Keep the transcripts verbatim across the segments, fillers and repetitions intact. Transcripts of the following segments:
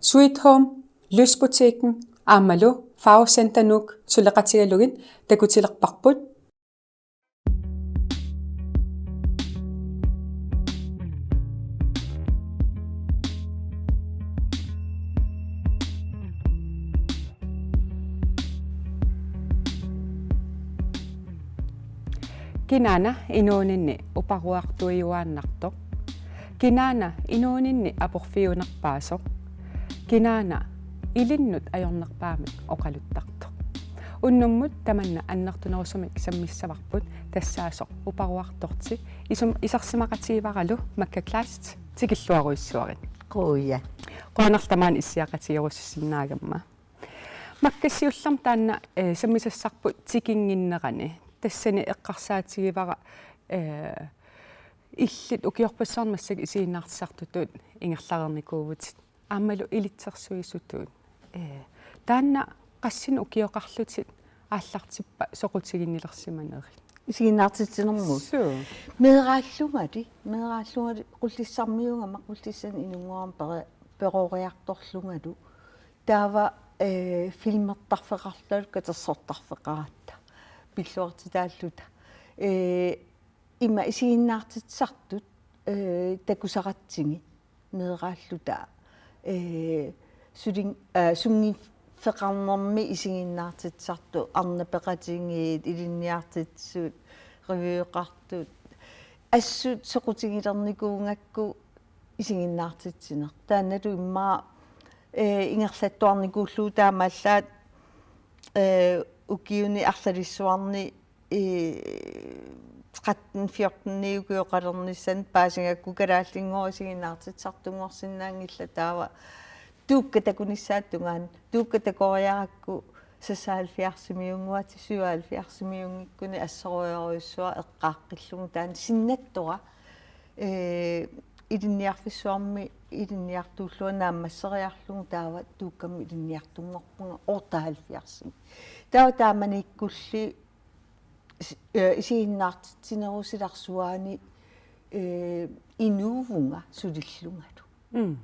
Sweet Home, Lysbutikken aammalu Farvecenter Nuuk suleqatigalugit takutilerparput. Kinaana inuuninni uparuartuiuaannartoq? Kinaana inuuninni aporfiunerpaasoq? Kinaana ilinnut ajornerpaamik oqaluttartoq? Unnummut tamanna annertunerusumik sammissavarput, tassaasoq uparuartorti. Isum isersimaqatigivaralu Makka Kleist, tikilluarujussuarit. Qujan. Qujanarlu tamaani issiaqatigerusussinnaagamma. Makka, siullermik taanna, eh, sammisassarput tikinnginnerani. Tassani eqqarsaatigivara, eh, illit ukiorpassuarni massakkut isiginnaartitsisartutut ingerlareernikuuvutit aammalu ilitsersuisutut. Eh, taanna qassinik ukioqarlutit aallartippa soqutiginnilersimanerit? Isiginnaartitsinermut? Suu. Meeraallungali, meeraallungali Qullissarmiuugama, Qullissani inunngorama pere-, peroriartorlungalu. Taava, eh, filmertarfeqarlungalu katersortarfeqaratta. Pilluartitaalluta. Eh, ima isiginnaartitsisartut, eh, takusaratsigit meeraalluta, eh, sulin-, eh, sunngiffeqarnermi isiginnaartitsisartut, arnat peqatigiit, ilinniartitsisut, revyeqartut, assut soqutigilernikuugakku isiginnaartitsineq. Taannalu immaqa, eh, ingerlattuarnikuullugu taamaallaat, eh, ukiuni arlalissuarni, eh, tretten fjorten ukioqalernissaat paasigakku kalaallinngooq isiginnaartitsisartunngorsinnaanngillat, taava tuukka takunissaata tungaanut, tuukka takoriarakku seksoghalvfjerdsimiunnguatik, syvoghalvfjerdsimiunngikkuni assorujorujussuaq eqqaaqqillugu taanna sinnattora, eh, ilinniarfissuarmi ilinniartuullunga naammasseriarlugu taava tuukkami ilinniartunngorpunga otteoghalvfjerdsimi. Taava taamaniikkulli s-, eh, isiginnaartitsinerusilarsuaani, eh, inuuvunga sulillungalu. Mm.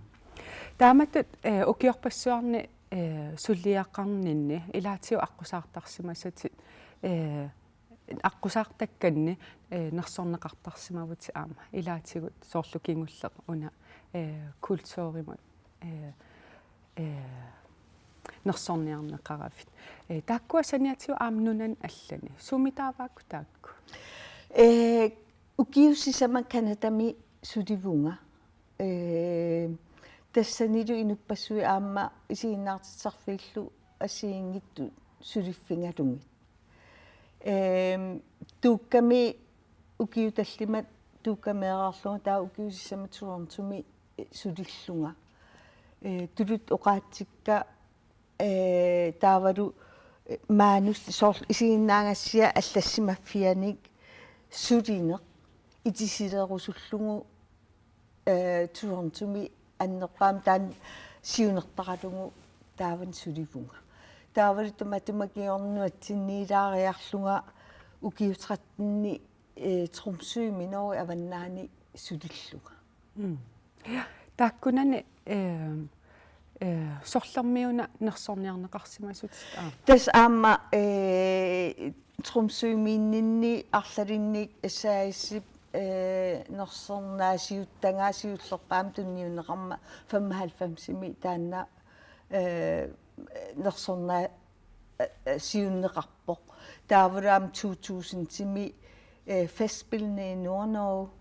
Taamatut, eh, ukiorpassuarni, eh, suliaqarninni ilaatigut aqqusaartarsimasatit, eh, aqqusaartakkanni, eh, nersorneqartarsimavutit aamma ilaatigut soorlu kingulleq una, eh, kulturimut, eh, eh, nersorniarneqaravit. Eh, taakkua saniatigut aamma nunani allani. Sumi taavaakku taakku? Eh, ukiut sisamat Canadami sulivunga. Eh, tassanilu inuppassuit aamma isiginnaartitsisarfiillu assigiinngitsut suliffigalugit. Ehm, tuukkami ukiut tallimat tuukkameeraarlunga taava ukiut sisamat Torontomi, eh, sulillunga. Eh, tuluttut oqaatsikka, eh, taavalu, eh, maanus soorlu isiginnaagassiaq allassimaffianik sulineq itisilerusullugu, eh, Torontomi annerpaamik taanna siunertaralugu taavani sulivunga. Taavalu tamatuma kingorna nunatsinniilaariarlunga ukiut tretten, eh, Tromsømi Norge Avannaani sulillunga. Mm. Ja, taakkunani, eh, eh, sorlermiuna nersorniarneqarsimasutit? Aa. Tassa aamma, eh, Tromsømiinninni arlalinnik S A S-ip, eh, nersornaasiuttagaa siullerpaamik tunniunneqarmat femoghalvfemsimi taanna, eh, nersornaa-, eh, eh, siunneqarpoq. Taavalu aamma to tusindimi, eh, Festspillene i Nord-Norge,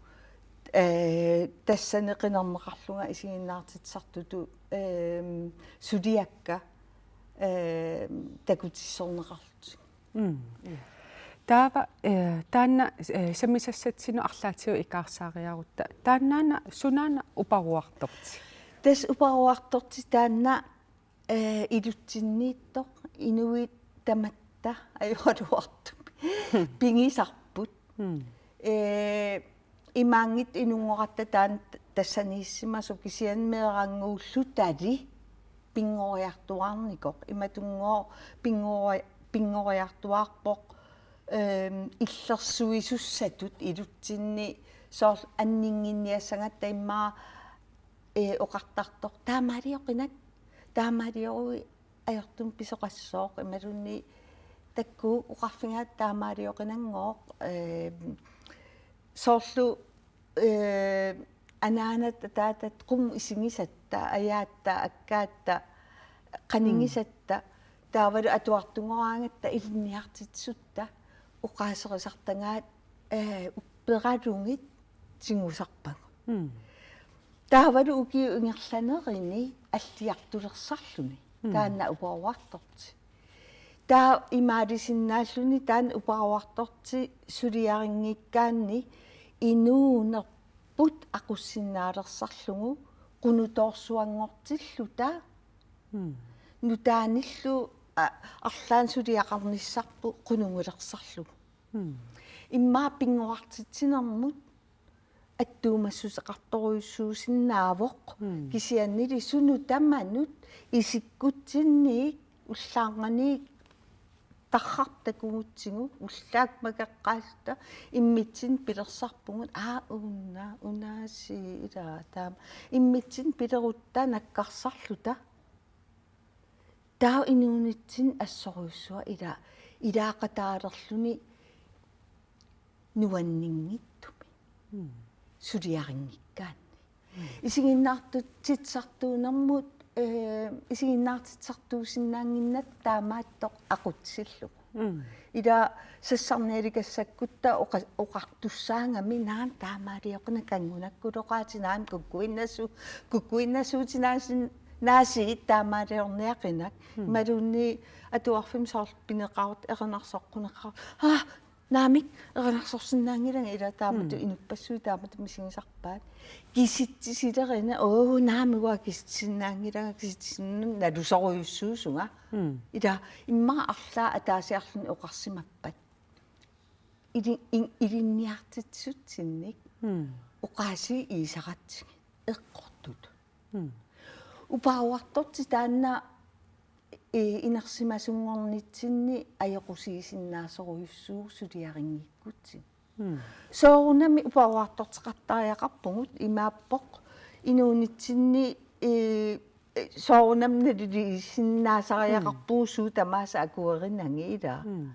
eh, tassani qinerneqarlunga isiginnaartitsisartutut, ehm, suliakka, ehm, takutissorneqarlutik. Mm. Taava, eh, taanna, eh, sammisassatsinnut arlaatigut ikaarsaariarutta. Taannaana sunaana uparuartortit? Tassa uparuartorti taanna, eh, ilutsinniittoq, inuit tamatta ajoraluartumik pigisarput. Mm. Eh, imaanngitsoq inunngoratta taanna tassaniissimasoq, kisianni meerannguullutali pinngoriartuaarnikoq. Imatunngooq pinngori-, pinngoriartuaarpoq, ehm, illersuisussatut ilutsinni, soorlu anninnginniassagatta immaqa, eh, oqartartoq: Taamaalioqinak, Taamaalioruit ajortumik pisoqassooq imaluunniit takkua oqarfigaat taamaalioqinanngooq, eh, soorlu, eh, anaanata ataatat qummut isigisatta, ajaatta, akkaatta, qanigisatta, taavalu atuartunngoraangatta ilinniartitsisutta oqaaserisartagaat, eh, upperalugit tigusarpagut. Mm. Taavalu ukiut ingerlanerini alliartulersarluni. Mm. Taanna uparuartorti. Taava imaalisinnaalluni taanna uparuartorti suliarinngikkaanni inuunerput aqussinnaalersallugu qunutoorsuanngortilluta. Mm. Nutaanillu, a, arlaannik suliaqarnissarput qunugilersarlugu. Mm. Immaqa pinnguartitsinermut attuumassuteqartorujussuusinnaavoq. Mm. Kisiannili sunut tamanut isikkutsinniit ullaarnganiit tarrartakugutsigu ullaaq makeqqaalluta immitsinnut pilersarpugut, aa, una, unaasiit, ilaa taama immitsinnut pilerutta nakkarsarluta. Taava inuunitsinni assorujussuaq ila ilaaqataalerluni nuanninngitsumik. Mm. Suliarinngikkaanni. Mm. Isiginnaartitsisartuunermut, eh, isiginnaartitsisartuusinnaannginnatta taamaattoq aqutsillugu. Mm. Ila sassarnialikassakkutta oqa-, oqartussaagami naamik taamaalioqinaq kanngunakkuloqaatinik naamik kukkuinnasu-, kukkuinnasuutinaasin-, naasiit taamaaliorniaqinak. Mm. Imaluunniit atuarfimmi soorlu pineqarutta erinarsoq quneqarutta. Aa, naamik erinarsorsinnaanngilanga ila taamatut. Mm. Inuppassuit taamatut misigisarpaat. Kisitsisilerineq, oo, naamik uanga kisitsisinnaanngilanga, kisitsisinnaanngilanga nalusorujussuusunga. Mm. Ila immaqa arlaat ataasiarluni oqarsimappat. Ili-, in-, ilinniartitsisutsinnik. Mm. Oqaasii iisaratsigit. Eqqortut. Mm. Uparuartorti taanna, eh, inersimasunngornitsinni ajoqusiisinnaasorujussuuvoq suliarinngikkutsinni. Mm. Soorunami uparuartorteqartariaqarpugut imaappoq inuunitsinni, eh, eh, soorunami naliliisinnaasariaqarpugut. Mm. Suut tamaasa akuerinagit ila. Mm.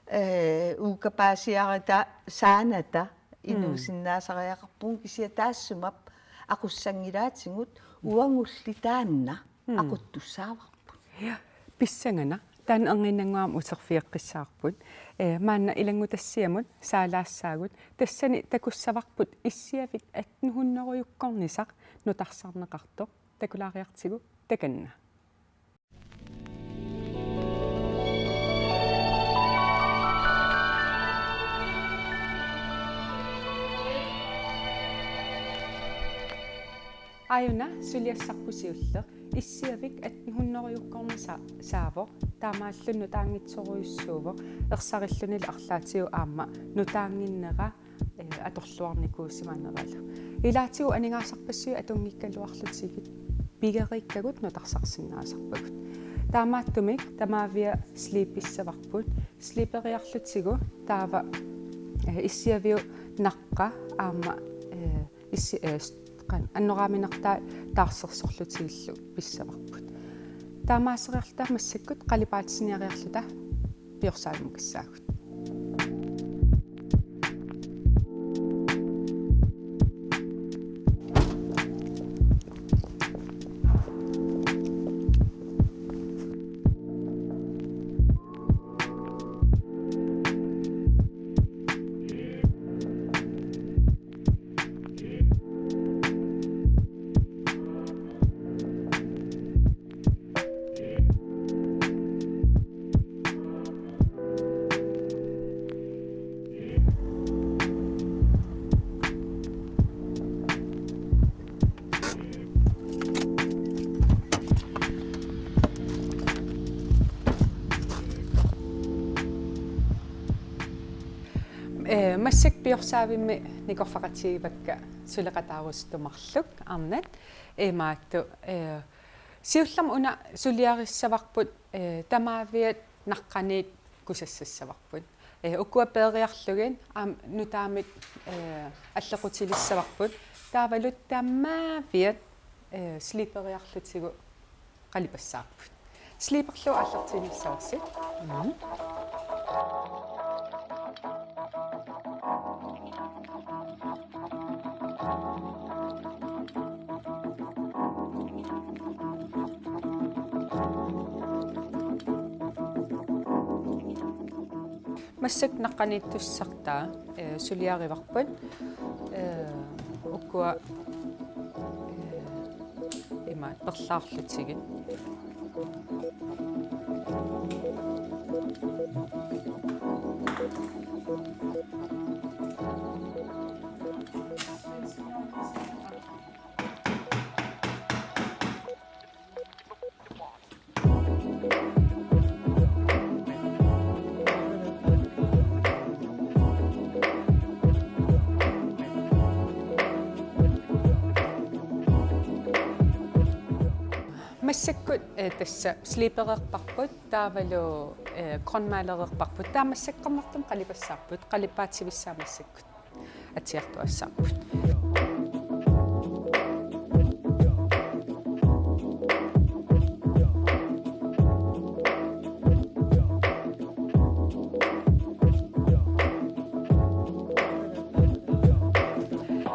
Eh, uukka paasiarata saanata. Mm. Inuusinnaasariaqarpugut kisianni taassuma aqussanngilaatigut uagulli taanna. Mm. Aquttussaavarput. Ja, pissanganaq. Taanna erniinnannguamik uterfigeqqissaarput. Eh, maanna ilanngutassiamut saalaassaagut. Tassani takussavarput Issiavik attenhundredekkornisaq nutarsarneqartoq. Takulaariartigu takanna. Aajuna suliassarput siulleq, Issiavik attenhundredekkornisaa-, saavoq, taamaalilluni nutaanngitsorujussuuvoq, ersarillunilu arlaatigut aamma nutaannginnera, eh, atorluarnikuusimaneralu. Ilaatigut aningaasarpassuit atunngikkaluarlutigit pigeriikkagut nutarsarsinnaasarpagut. Taamaattumik tamaaviat sleepissavarput, sleeperiarlutigu taava, eh, Issiaviup naqqa aamma, eh, issi-, eh, s-, qan-, annoraaminertai taarsersorlutigillu pissavarput. Taamaaseriarluta massakkut qalipaatitsiniariarluta piorsaavimukassaagut. Eh, massakkut piorsaavimmik nikorfaqatigiivakka suleqataarusutut marluk, arnat, imaattoq, eh, siullermik una suliarissavarput, eh, tamaaviat naqqaniit kusassassavarput. Eh, ukua peeriarlugit aamma nutaamik, eh, allequtilissavarput. Taavalu tamaaviat, eh, sleeperiarlutigu Qalipassaarput. Sliperlu aallartiinnassavarsi. Mhm. Massakkut naqqaniittussartaa, eh, suliarivarput, eh, ukua, eh, ima perlaarlutigit. Massakkut, eh, tassa slipereerparput, taavalu, eh, grønmalereerparput. Taava massakkut qernertumik qalipassaarput, qalipaatsivissaa massakkut atsiartuaassavarput.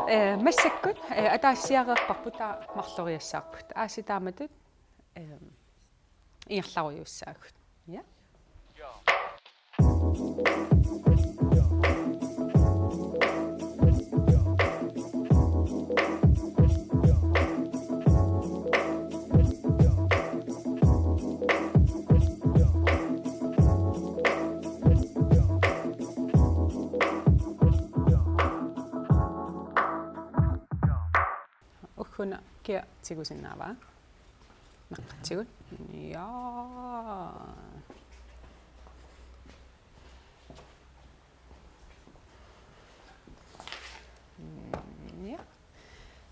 Eh, massakkut, eh, ataasiareerparput, taava marloriassavarput. Aasiit taamatut, eh, ingerlarujussaagut. Ja. Ugguuna kia tigusinnaavaa? Naqqatigut. Ja. Mm, ja.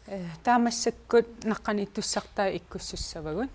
Eh, taava massakkut naqqaniittussartaa ikkussussavagut.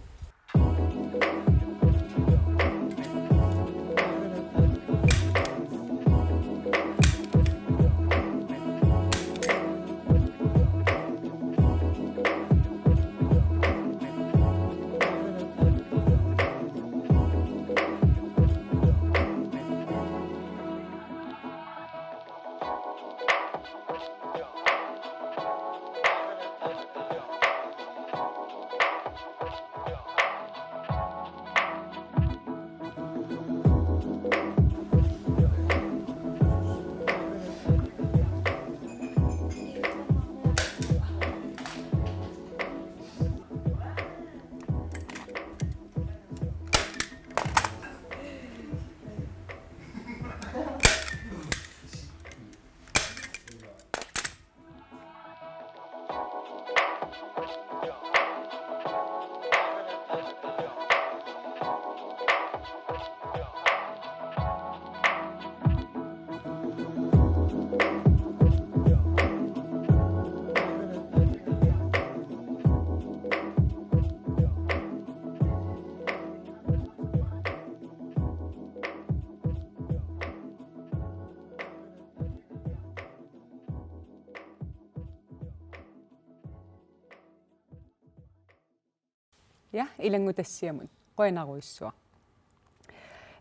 Ja, ilanngutassiamut. Qujanarujussuaq.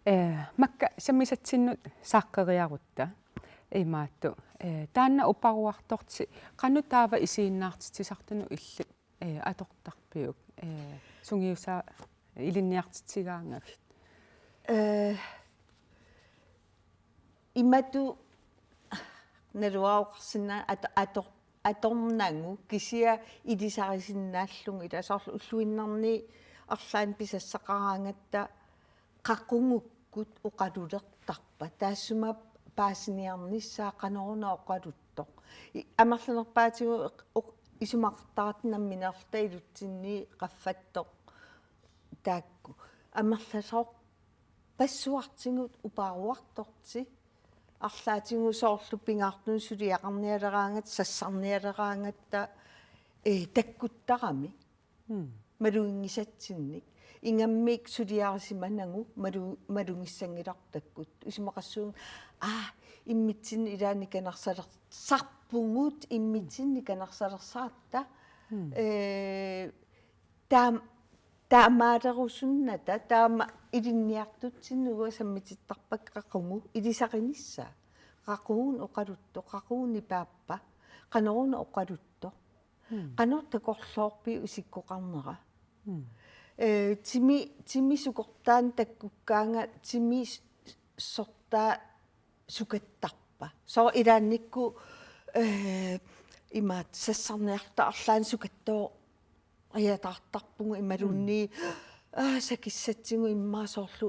Eh, makka sammisatsinnut saaqqeriarutta imaattoq. Eh, taanna uparuartorti qanoq taava isiginnaartitsisartunut illit, eh, atortarpiuk, eh, sungiusaa ilinniartitsigaangavit? Eh, imatut naluara oqarsinnaa-, at-, ator-, atornagu kisianni ilisarisinnaallunga, ila soorlu ulluinnarni arlaannik pisassaqaraangatta qaqugukkut oqalulertarpa, taassuma paasiniarnissaa qanoruna oqaluttoq. I-, amerlanerpaatigut oq-, isumaqartaratta nammineerluta ilutsinni qaffattoq taakku. Amerlasoorpassuartigut uparuartorti. Arlaatigut soorlu pingaartumik suliaqarnialeraangatta, sassarnialeraangatta, eh, takkuttarami. Mm. Maluginngisatsinnik. Ingammik suliarisimanagu malu-, malugissanngilarput takkut. Isumaqassuunga, aa, immitsinnut ilaanni kanarsaler-, sarpugut immitsinnut kanarsalersaarta. Mm. Eh, taam-, Taamaalerusunnata taama ilinniartutsinnut uanga sammitittarpakka qaqugu ilisarinissaa. Qaqugu oqaluttoq, qaqugu nipaappa, qanoruna oqaluttoq. Hmm. Qanoq takorloorpiuk isikkoqarnera. Hmm. Eh, timi, timi sukortaanut takkukkaanga timi s-, sortaa sukattarpa. Soorlu ilaannikkut, eh, imaattoq sassarniarluta arlaannik sukattoo- -riataartarpugut imaluunniit, mm, aa, sakissatsigut immaqa soorlu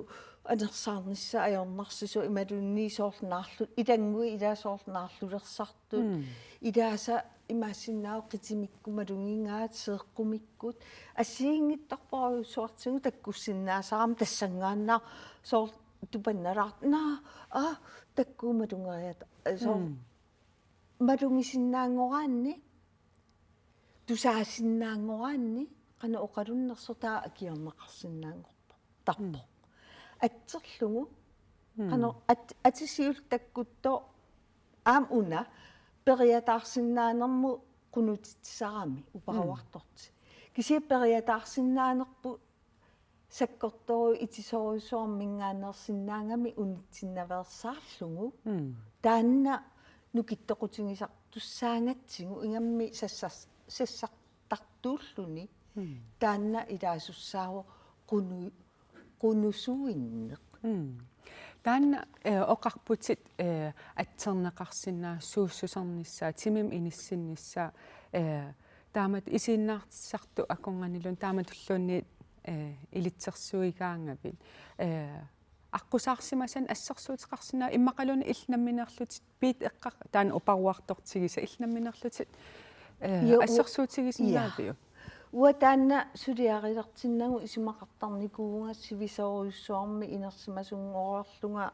anersaarnissaa ajornarsisoq imaluunniit soorlu naarlu-, ilannguit ilaa soorlu naarlulersartut. Mm. Ilaasa imaassinnaavoq qitimikkut malugigaat seeqqumikkut. Assigiinngitsorpassuartigut takkussinnaasarami tassanngaannaq soorlu tupannalaartoq. Naa, aa, takkuummat malugeriata-, soorlu, mm, malugisinnaanngoraanni, tusaasinnaanngoraanni, qanoq oqalunnersoq taava akiorneqarsinnaanngorpoq. Tarpoq. Mm. Atserlugu, mm, qanoq at-, atisivut takkuttoq aamma una periataarsinnaanermut qunutitsisarami uparuartorti. Mm. Kisianni periataarsinnaanerput sakkortoorujuk itisoorujussuarminngaanneersinnaagami unitsinnaveersaarlugu. Mm. Taanna nukittoqutigisartussaagatsigu ingammik sassar-, sassartartuulluni. Mm. Taanna ilaasussaavoq qunu-, qunusuinneq. Mm. Taanna, eh, oqarputit, eh, atserneqarsinnaasut, suussusernissaat, timimik inissinnissaat, eh, taamatut isiginnaartitsisartut akornanniluunniit taamatulluunniit, eh, ilitsersuigaangavit. Eh, aqqusaarsimasanik assersuuteqarsinnaavit immaqaluunniit illit nammineerlutit piit eqqar-, taanna uparuartortigisat illit nammineerlutit, eh, jo, u-, assersuutigisinnaaviuk? Ja. Uanga taanna suliarilersinnagu isumaqartarnikuuvunga sivisoorujussuarmik inersimasunngorlunga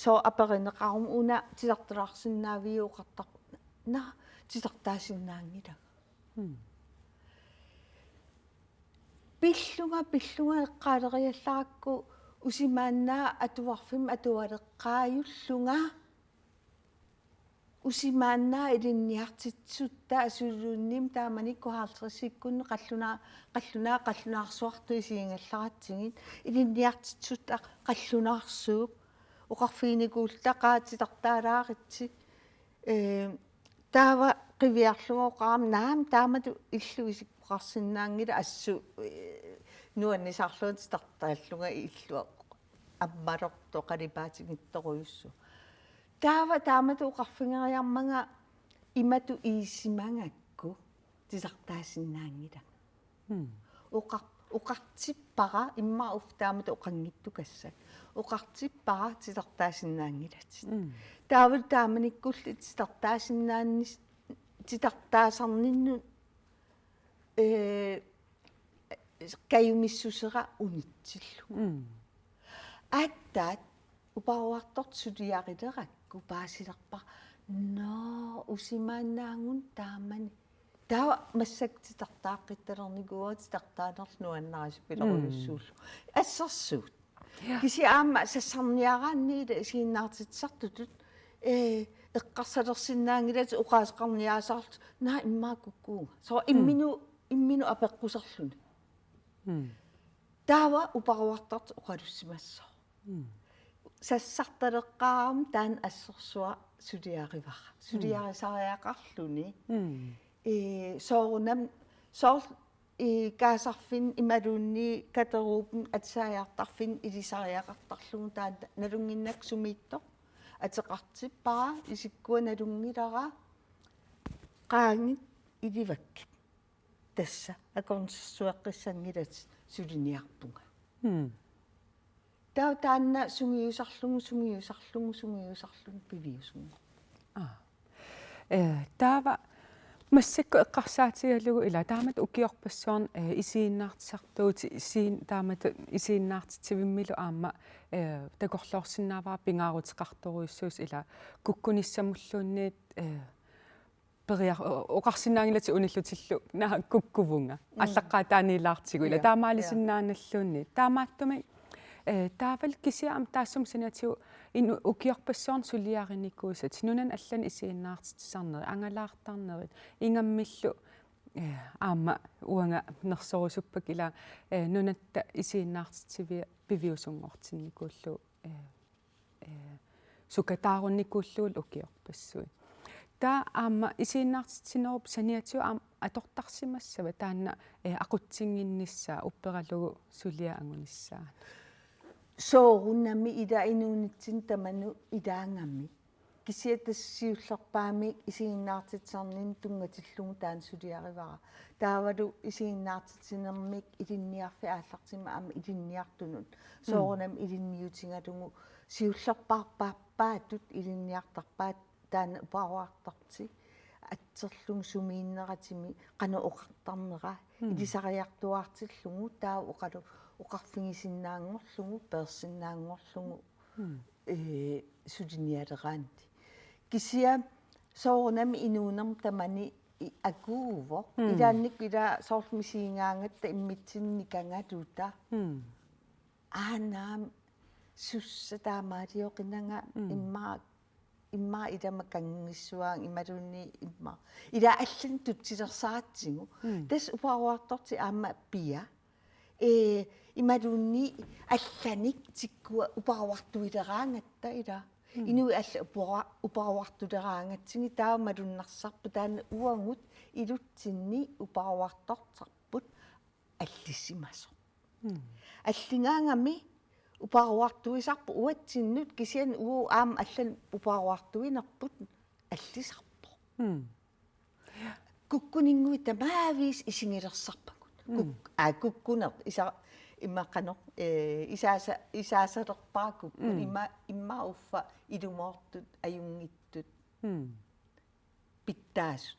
soorlu aperineqaruma una titartalaarsinnaaviuk oqartarpunga. Naa, titartaasinnaanngilanga. Hmm. Pillunga, pillunga eqqaaleriallarakku usimaannaat atuarfimmi atualeqqaajullunga. Usimaannaat ilinniartitsisutta asuluunniim taamanikkut halvtredsikkunni qallunaa-, qallunaat qallunaarsuartut isigigallaratsigit ilinniartitsisutta qallunaarsuup oqarfiginikuulluta qaa titartaalaaritsi. Eh, taava qiviarlugu oqarama naamik taamatut illup isikkoqarsinnaanngilaq assut, eh, nuannisarlunga titartaallunga illup ammalortoq qalipaatiginngitsorujussuaq. Taava taamatut oqarfigeriarmanga imatut iisimagakku titartaasinnaanngilanga. Hmm. Oqar-, oqartippara immaqa uffa taamatut oqanngitsukassaq. Oqartippara titartaasinnaanngilatit. Hmm. Taavalu taamanikkulli titartaasinnaannis-, titartaasarninnut, eh, kajumissusera unitsillugu. Mm. Aatsaat uparuartortut suliarilerakku paasilerpara. Nå, usimaannaagut taamani. Taava massakkut titartaaqqittalernikuuara titartaanerlu nuannarisipilerujussuullugu. Mm. Assersuut. Ja. Kisianni aamma sassarniaraanni ila isiginnaartitsisartutut, eh, eqqarsalersinnaanngilatit oqaaseqarniaasarlutit, naa immaqa kukkuunga. Soorlu, mm, imminut, imminut apeqquserluni. Mm. Taava uparuartortut oqalussimassaaq. Mm. Sassartaleqqaarama taanna assersuaq suliarivara. Mm. Suliarisariaqarluni. Mm. Eh, soorunami, soorlu i kaasarfinni imaluunniit kateruuppunga atisaajartarfinni ilisariaqartarlugu taanna nalunnginnakku sumiittoq ateqartippara isikkua nalunngilara qaangiit ilivakkit tassa akornusersueqqissanngilatit suliniarpunga. Mm. Taava taanna sungiusarlugu, sungiusarlugu, sungiusarlugu piviusunngorpoq. Aa. Eh, taava massakkut eqqarsaatigalugu ila taamatut ukiorpassuarni, eh, isiginnaartitsisartuutit isiin-, taamatut isiginnaartitsivimmilu aamma, eh, takorloorsinnaavara pingaaruteqartorujussuusoq ila kukkunissamulluunniit, eh, periar-, o-, oqarsinnaanngilatit unillutillu, naa kukkuvunga. Mm. Aallaqqaataaniilaartigu, ila. Ja, taamaalisinnaanalluunniit. Ja. Taamaattumik, eh, taavalu kisianni aamma taassuma saniatigut inu-, ukiorpassuarni suliarinikuusatit, nunanut allanut isiginnaartitsisarnerit, angalaartarnerit, ingammillu Eh, aamma uanga nersorusuppakka ila, eh, nunatta isiginnaartitsivia piviusunngortinnikuullugu, eh, eh, sukataarunikuullugu ukiorpassuit. Taava aamma isiginnaartitsinerup saniatigut aamma atortarsimassava taanna, eh, aqutsinnginnissaa upperalugu suliaq angunissaa? Soorunami ila inuunitsinni tamanut ilaagami. Kisianni tassa siullerpaamik isiginnaartitsisarnini tunngatillugu taanna suliarivara. Taavalu isiginnaartitsinermik ilinniarfik aallartimmat aamma ilinniartunut. Mm. Soorunami ilinniutigalugu siullerpaarpaatut ilinniartarpaat taanna uparuartorti. Atserlugu sumiinneratimi qanoq oqartarnera. Mm. Ilisariartuaartillugu taava oqalu-, oqarfigisinnaanngorlugu, peersinnaanngorlugu. Mm. Eh, sulinialeraanni. Kisianni soorunami inuunermi tamani i-, akuuvoq. Mm. Ilaannikkut ila soorlu misigigaangatta immitsinnut nikagaluta. Mm. Aanaam sussa taamaalioqinanga. Mm. Immaqa, immaqa ilama kanngissuaanga imaluunniit immaqa. Ila allanik tutsilersaratsigu. Mm. Tassa uparuartorti aamma pia. Eh, imaluunniit allanik tikkua uparuartuileraangatta ila. Mm. Inuit allat upara-, uparuartuleraangatsigit taava malunnarsarpoq taanna uagut ilutsinni uparuartortarput allisimasoq. Mm. Alligaangami uparuartuisarput uatsinnut kisianni uagut aamma allanik uparuartuinerput allisarpoq. Mm. Kukkuninnguit tamaaviisa isigilersarpagut. Mm. Kuk-, aa, kukkunertut isa-, imaqanoq, eh, isaasa-, isaasalerpara kukkut. Mm. Ima-, immaqa uffa ilumoortut ajunngitsut. Mm. Pitsaasut.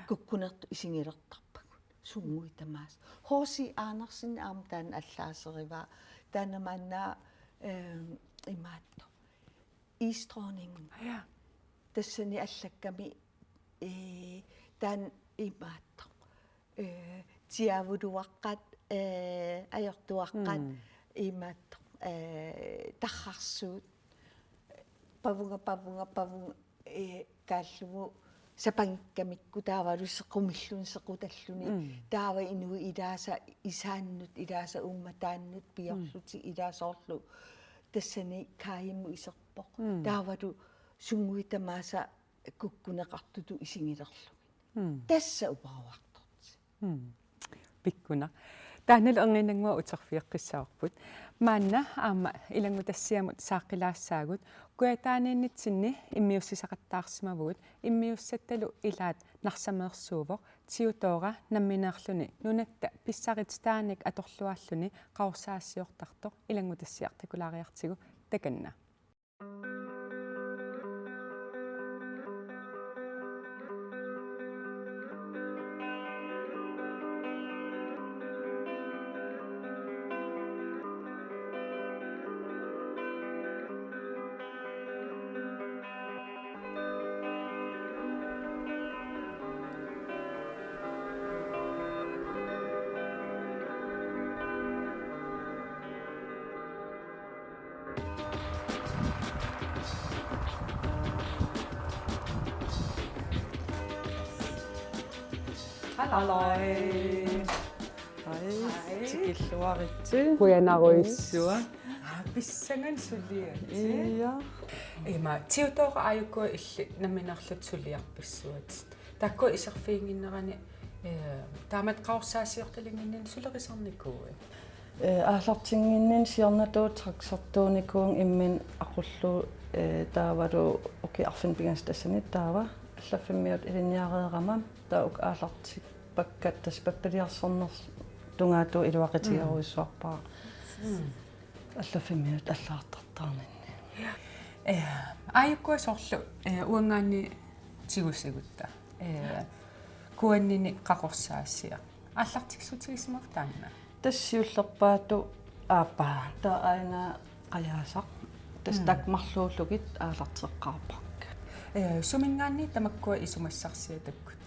Kukkunertut isigilertarpagut. Sunnguit tamaasa. H C Andersen aamma taanna allaaserivaa. Taanna maanna, eh, imaattoq. Isdronningen. Ja. Tassani allakkami, eh, taanna imaattoq. Eh, tiavuluaqqat, eh, ajortuaqqat, mm, imaattoq, eh, tarrarsuut, pavunga, pavunga, pavunga, eh, kaallugu sapangikkamikku taavalu sequmilluni sequtalluni. Mm. Taava inuit ilaasa isaannut, ilaasa uummataannut piorlutik, mm, ilaasoorlu tassani kaajimmut iserpoq. Mm. Taavalu sunnguit tamaasa kukkuneqartutut isigilerlugit. Mm. Tassa uparuartorti. Mm. Pikkunaq. Taannalu erniinnannguaq uterfigeqqissavarput. Maanna aamma ilanngutassiamut saaqqilaassaagut. Kujataaniinnitsinni immiussisaqattaarsimavugut. Immiussattalu ilaat Narsameersuuvoq, Theodora nammineerluni nunatta pissarititaanik atorluarluni qaqorsaasiortartoq. Ilanngutassiaq takulaariartigu, takanna. Hallo. Hej. Hej. Tikilluaritsi. Qujanarujussuaq. Aa, pissanganaq suliaritsi. Ja. Ima, Theodora, aajuku illit nammineerlutit suliarpassuatit. Taakku iserfiginnginnerani, eh, taamatut qaqorsaasiortalinnginninni sulerisarnikuuit? Eh, aallartinnginninni siornatigut taxertuunikuuvunga imminut aqullugu, eh, taavalu ukiut arfineq-pingasut tassani taava allaffimmiut ilinniareerama taava uku aallartippakka tassa pappiliarsornertut tungaatigut iluaqutigerujussuarpara. Mm. Allaffimmiut allagartartaarninni. Eh, aajuku soorlu, eh, uanngaanniit tigusagutta. Eh, K N N-imi qaqorsaasiaq. Aallartikkissutigisimava taanna? Tassa siullerpaatut aappaa. Taava aajuna qajaasaq. Tassa, mm, taakku marluullugit aallarteqqaarpakka. Eh, suminngaanniit tamakkua isumassarsiat takkuttarpat?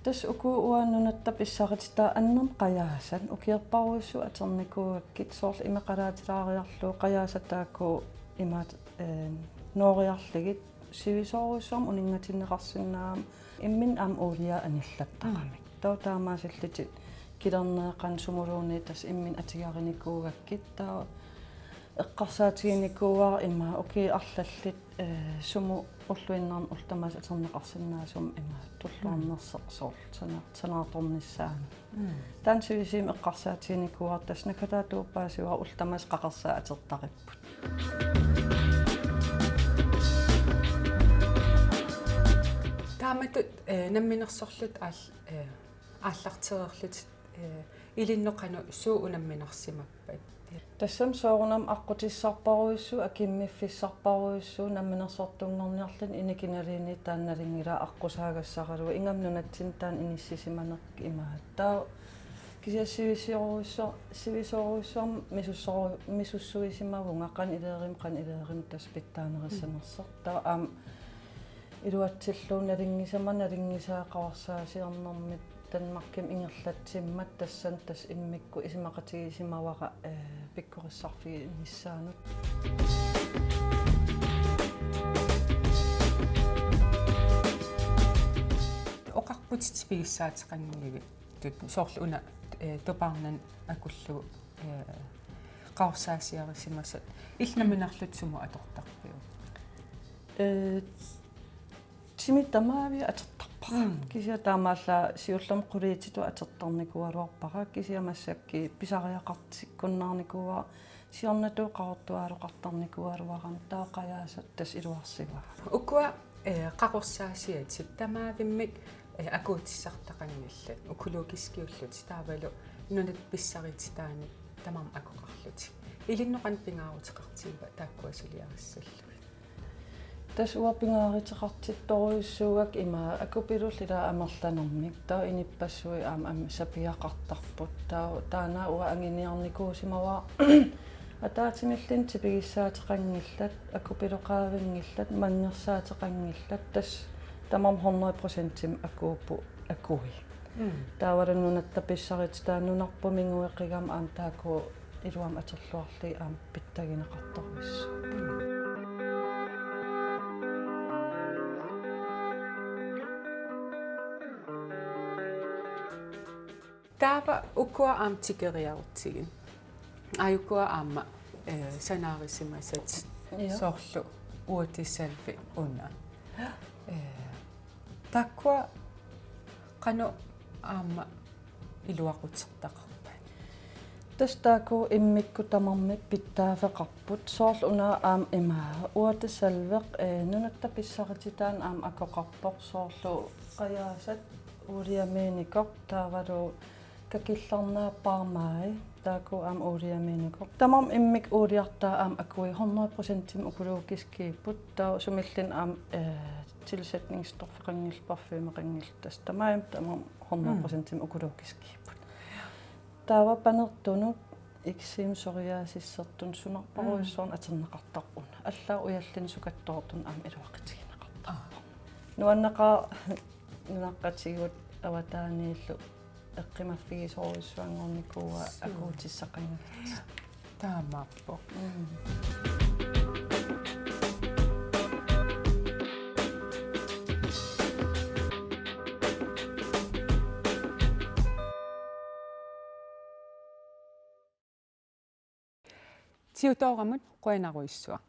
Tassa uku uanga nunatta pissarititaat annermik qajaasat ukiorparujussuit aternikuugakkit soorlu ima qalaatilaariarlugu qajaasat taakku imaat, eh, nooriarlugit sivisoorujussuarmik uninngatinneqarsinnaammat Imminut aamma uulia anillattaramik. Mm. Taava taamaasillutit kilerneeqan sumuluunniit tassa imminut atugarinikuugakkit, taava eqqarsaatiginikuuara ima ukiut arlallit, eh, sumut ulluinnarni ullut tamaasa atorneqarsinnaasumik ima tulluarnersoq soorlu sana-, sanaartornissaanut. Mm. Taanna sivisuumik eqqarsaatiginikuuara, tassa naggataa tuuppaasivara ullut tamaasa qaqersaat atortaripput. Taamatut, eh, namminersorlutit aal-, eh, aallartereerlutit, eh, ilinnut qanoq suut unamminarsimappat? Tassami soorunami aqqutissarparujussuit akimmiffissarparujussuit namminersortunngorniarluni, inuit kinaluunniit taanna nalunngilara aqqusaagassaralugu, ingammik nunatsinni taanna inissisimaneq imaattoq. Kisianni sivisoorujussu-, sivisoorujussuarmik misussoru-, misussuisimavunga qanoq ilerimik, qanoq ilerimik tassa pitsaanerissanersoq. Taava aamma iluatsillugu nalunngisama nalunngisaa qavarsaasiornermit Danmarkimi ingerlatsimmat tassani tassa immikkut isumaqatigiissimavara, eh, pikkorissarfiginissaanut. Oqarputit tipigissaateqanngivit. Tut-, soorlu una, eh, Tupaarnani akullugu, eh, qavarsaasiarisimasat. Illit nammineerlutit sumut atortarpiuk? Eh, timip tamaaviat atortarpara. Mm. Kisianni taamaallaat siullermik quliutitut atortarnikuugaluarpara, kisianni massakkut pisariaqartikkunnaarnikuuara, siornatigut qaqortugaluaqartarnikuugaluarama, taava qajaasat tassa iluarsivara. Ukua, eh, qaqorsaasiatit tamaavimmik, eh, akuutissartaqanngillat, økologiskiullutik taavalu nunat pissarititaanik tamarmik akoqarlutik. Ilinnut qanoq pingaaruteqartigiva taakkua suliarissallugit? Tassa uanga pingaaruteqartittorujussuugakku ima akupilullu ilaa amerlanermik, taava inuppassuit aamma, aamma sapiaqartarput, taava taanna uanga anguniarnikuusimavara ataatsimilluunniit tipigissaateqanngillat, akupiloqaavinngillat, manngersaateqanngillat, tassa tamarmik hundrede procentimik akuupput akui. Mm. Taavalu nunatta pissarititaat nunarput mingueqigami aamma taakku iluamik atorluarlugit aamma pitsagineqartorujussuupput. Taava ukua aamma tikeriarutsigit. Aajukua aamma, eh, sanaarisimasatit. Joo. Soorlu uagut salvi una. Joo. Eh, taakkua qanoq aamma iluaquteqartarpat? Tassa taakku immikkut tamarmik pitsaaffeqarput. Soorlu una aamma ima uagut salveq, eh, nunatta pissarititaanut aamma akoqarpoq, soorlu qajaasat uuliamiinnikoq taavalu kakillarnaat Barmae, taakku aamma uuliamiinnikoq. Tamarmik immikkut uuliartaat aamma akui hundrede procentimik økologiskiupput, taava sumilluunniit aamma, eh, tilsætningsstoffeqanngillat, parfumeqanngillat, tassa tamarmik, tamarmik hundrede procentimik økologiskiupput. Taava panertunut, eksem psoriasissertunut sunarparujussuarnik atorneqartarpoq una. Allaat ujallinnut sukattoortunut aamma iluaqutigineqartarpoq. Nuanneqaaq nunaqqatigut avataaniillu eqqumaffigisorujussuanngornikuuaa. Suu. Akuutissaqanngillat. Taamaappoq. Mm. Tiutooramut qujanarujussuaq.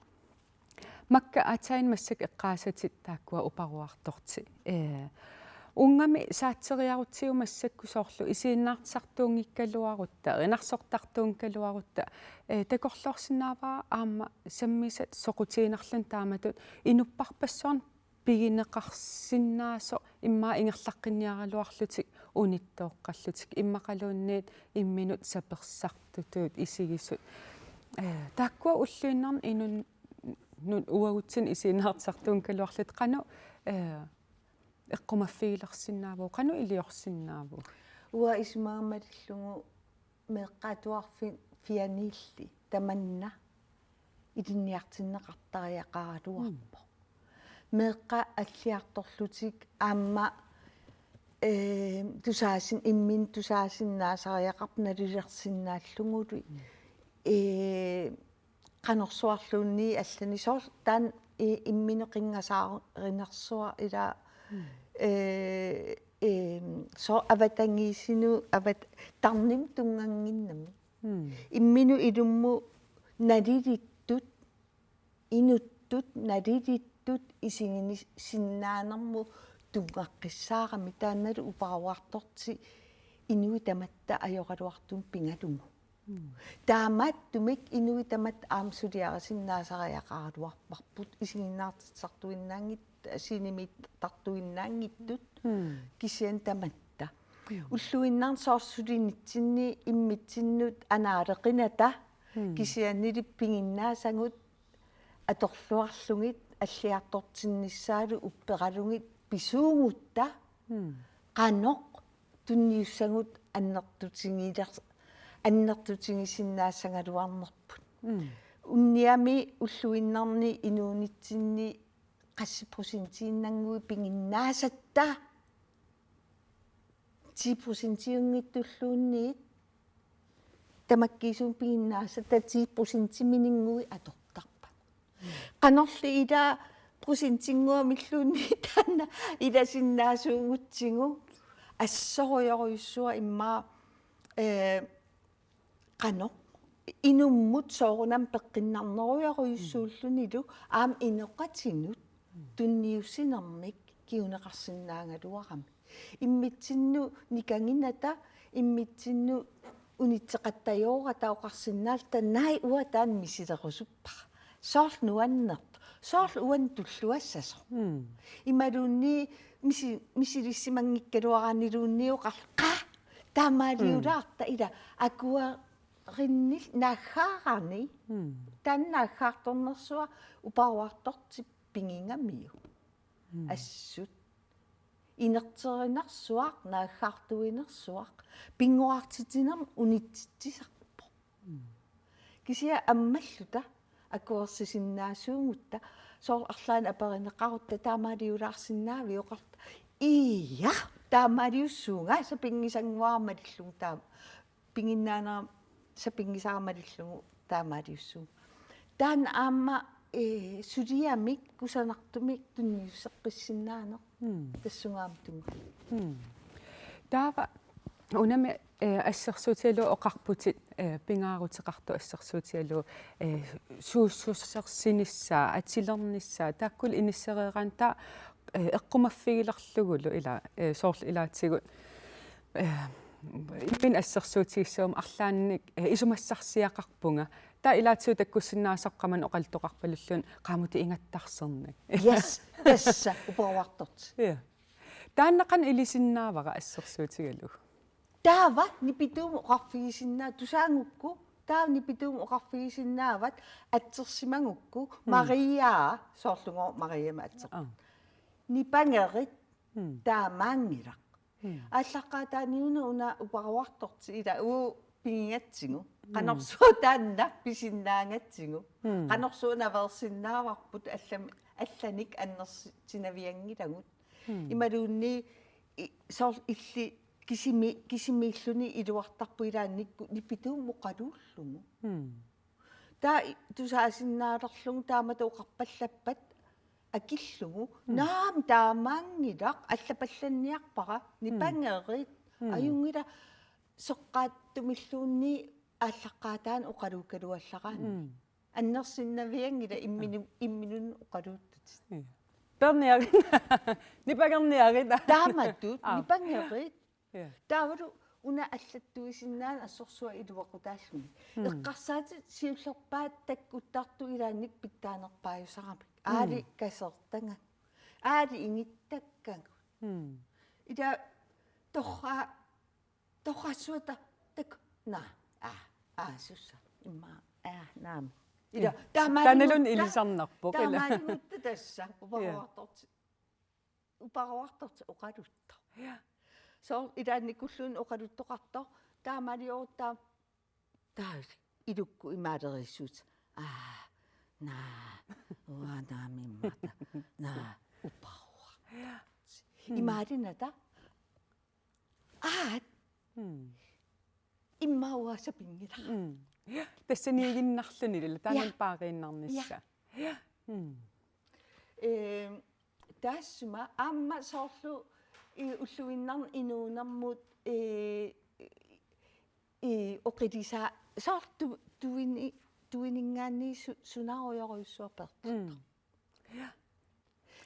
Makka aatsaannguaq massakkut eqqaasatit taakkua uparuartortut. Ee, uunngami saatseriarutsigu massakkut soorlu isiginnaartitsisartuunngikkaluarutta, erinarsortartuunngikkaluarutta, ee, takorloorsinnaavara aamma sammisat soqutiginarluni taamatut inupparpassuarnik pigineqarsinnaasoq immaqa ingerlaqqinniaraluarlutik unittooqqallutik immaqaluunniit imminut sapersartutut isigisut. Ee, taakkua ulluinnarni inun-, nun-, uagutsinnut isiginnaartitsisartuunngikkaluarlutik qanoq, ee, eqqumaffigilersinnaavugut, qanoq iliorsinnaavugut? Uanga isumagama malillugu meeqqat atuarfik fianiilli tamanna ilinniartinneqartariaqaraluarpoq. Mm. Meeqqat alliartorlutik aamma, ee, tusaasin-, imminut tusaasinnaasariaqarput nalulersinnaallugulu. Mm. Ee, qanorsuarluunniit allanik soorlu taanna i-, imminut qinngasaarinersuaq ilaa. Mm. Eh, eh, so avatangiisinut avat-, tarnimut tunngannginnami. Mm. Imminut ilummut nalilittut, inuttut nalilittut isiginisinnaanermut tunngaqqissaarami, taannalu uparuartorti inuit tamatta ajoraluartumik pigalugu. Mm. Taamaattumik inuit tamatta aamma suliarisinnaasariaqaraluarparput, isiginnaartitsisartuinnaanngitsut, sinimiittartuinnaanngitsut. Mm. Kisianni tamatta. Mm. Ulluinnarni soorlu sulinitsinni immitsinnut anaaleqinata, mm, kisiannili piginnaasagut atorluarlugit alliartortinnissaalu upperalugit pisuugutta, mm, qanoq tunniussagut annertutigiler-, annertutigisinnaassagaluarnerput. Mm. Unniami ulluinnarni inuunitsinni qassit procentiinnannguit piginnaasatta ti procentiunngitsulluunniit tamakkiisumik piginnaasatta ti procentimininnguit atortarpagut. Qanorli ila procentinnguamilluunniit taanna ilasinnaasuugutsigu assorujorujussuaq immaqa, eh, qanoq inummut soorunami peqqinnarnerujorujussuullunilu aamma inoqatinut tunniussinermik kinguneqarsinnaagaluarami. Immitsinnut nikaginata, immitsinnut unitseqattajoorata oqarsinnaalluta naak uanga taanna misilerusuppara. Soorlu nuannerpoq. Soorlu uannut tulluassasoq. Mm. Imaluunniit misi-, misilissimanngikkaluaraanniluunniit oqarluta: Qaa, taamaaliulaarta, mm, ila akuerinnil naaggaarani. Mm. Taanna naaggaartornersuaq uparuartortip pigigamiuk. Mm. Assut. Inerterinersuaq, naaggaartuinersuaq, pinnguartitsinermik unitsitsisarpoq. Mm. Kisianni ammalluta akuersisinnaasuugutta, soorlu arlaannik aperineqarutta: Taamaaliulaarsinnaaviuk? Oqarluta: Iia, taamaaliussuunga, sapinngisannguara malillugu taama. Piginnaanermik sapinngisara malillugu taamaaliussuunga. Taanna aamma, eh, suliamik kusanartumik tunniusseqqissinnaaneq. Mm. Tassunga aamma tungaanut. Mm. Taava unami, eh, assersuutigalugu oqarputit, eh, pingaaruteqartut assersuutigalugu, eh, suussusersinissaa, atilernissaa, taakkulu inissereeraanni taava, eh, eqqumaffigilerlugulu ila, eh, soorlu ilaatigut, eh, imminut assersuutigissaguma arlaannik, eh, isumassarsiaqarpunga. Taava ilaatigut takkussinnaasaqaaq qamani oqaluttoqarpalulluunniit qaammatit ingattarsernak. Yes, tassa, uparuartortut. Ja. Taanna qanoq ilisinnaavara assersuutigalugu? Taava nipituumik oqarfigisinnaa-, tusaagukku, taava nipituumik oqarfigisinnaavat atsersimagukku, mm, Maria, soorlugooq Mariamik atseq-. Aa. Nipangerit, mm, taamaanngilaq. Mm. Aallaqqaataaniuna una uparuartorti ila uu pigigatsigu. Mm. Qanorsuaq taanna pisinnaagatsigu. Mm. Qanorsuaq naveersinnaavarput allam-, allanik annersinavianngilagut. Mm. Imaluunniit i-, soorlu illit kisimi-, kisimiilluni iluartarput ilaannikkut nipituumik oqaluullugu. Mm. Taava i-, tusaasinnaalerlugu taamatut oqarpallappat akillugu. Mm. Naamik, taamaanngilaq, allapallanniarpara, mm, nipangerit, mm, ajunngilaq soqqaattumilluunniit aallaqqaataani oqaluukkaluallaraanni. Mm. Annersinnavianngilaq imminu-, imminut oqaluuttutit. Ja. Peerniarit. Nipangerniarit. Taamatut, aa, nipangerit. Ja. Taavalu una allattuisinnaaneq assorsuaq iluaqutaalluni. Mm. Eqqarsaatit siullerpaat takkuttartut ilaannikkut pitsaanerpaajusaramik. Mm. Aali kasertagagut. Aali ingittakkagut. Mm. Ila torra-, torrassuata tak-, naa, aa, aa, sussa. Immaqa, aa, naamik. Ila, ja, taamaalilluta-, taannaluunniit ilisarnarpoq, ila. Taamaalilluta tassa, ja, uparuartorti-, uparuartortut oqaluttoq. Ja. Soorlu ilaannikkulluunniit oqaluttoqartoq, taamaaliorutta taava ilukkut imaalerissuutit. Aa, naa, uanga naamik immaqa, naa, uparuartorti. Ja. Mm. Imaalinata, aat. Mm. Immaqa uanga sapinngilara. Mm. Ja, tassaniiginnarluni ila, taanna, ja, paariinnarnissaa. Ja. Ja. Mm. Ehm, taassuma aamma soorlu I ulluinnarni inuunermut, ee, i oqilisaa soorlu tu-, tuini-, tuininngaanniit su-, sunarujorujussuaq peertittoq. Mm.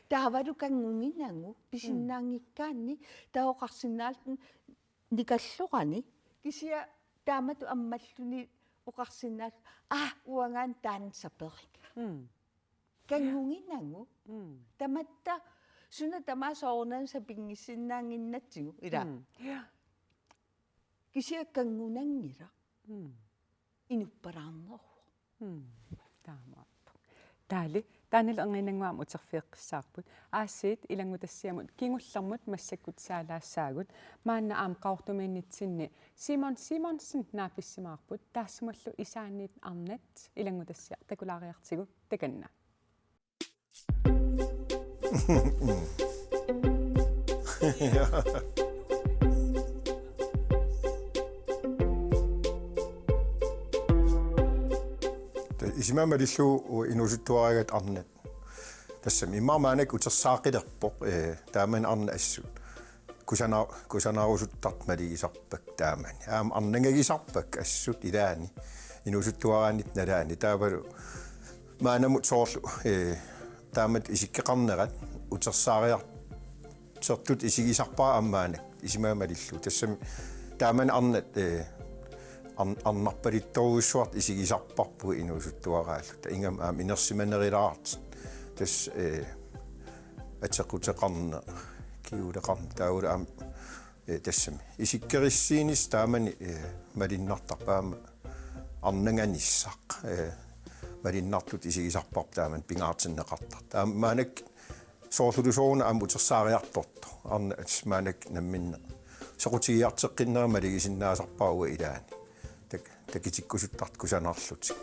Taavalu kanngunnginagu pisinnaanngikkaanni taava oqarsinnaallutik nikallerani kisianni taamatut ammalluni oqarsinnaalluni: Aa, uangaana taanna saperiga. Mm. Kanngunnginagu. Mm. Tamatta suna tamaat soorunami sapinngissinnaannginnatsigu, ilaa. Mm. Ja. Kisianni kanngunanngilaq. Mm. Inuppalaarneruvoq. Mm. Taamaappoq. Taali, taanna erniinnannguaq aamma uterfigeqqissaarput. Aasiit ilanngutassiamut kingullermut massakkut saalaassaagut. Maanna aamma Qaqortumiinnitsinni Simon Simonsen naapissimaarput, taassumalu isaanniit arnat ilanngutassiaq takulaariartigu, takanna. Isumaga malillugu inuusuttuaraagatta arnat. Tassami immaqa maannakkut utersaaqqilerpoq, ee, taamani arnat assut kusana-, kusanarusuttartut malugisarpakka taamani. Aamma arnangagisarpakka assut ilaanni inuusuttuaraannitta nalaani. Taavalu maannamut soorlu, ee, taamatut isikkoqarnerat utersaariartortutut isigisarpara aamma maannakkut isumaga malillugu. Tassami taamani arnat, ee, arn-, arnarpaluttorujussuartut isigisarparput inuusuttuaraalluta. Ingammik aamma inersimanerulaartut. Tassa, ee, atequteqarneq, kjoleqarneq, taavalu aamma, ee, tassami isikkorissuinissaq taamani, ee, malunnartarpoq, aamma arnanganissaq, ee, malunnartutut isigisarparput taamani pingaartinneqartartut. Aamma maannakkut soorlu soorunami aamma utersaariartortoq. Arnat maannakkut namminneq soqutigiarteqqinnera malugisinnaasarpara uanga ilaanni. Tak-, takutikkusuttartut kusanarlutik.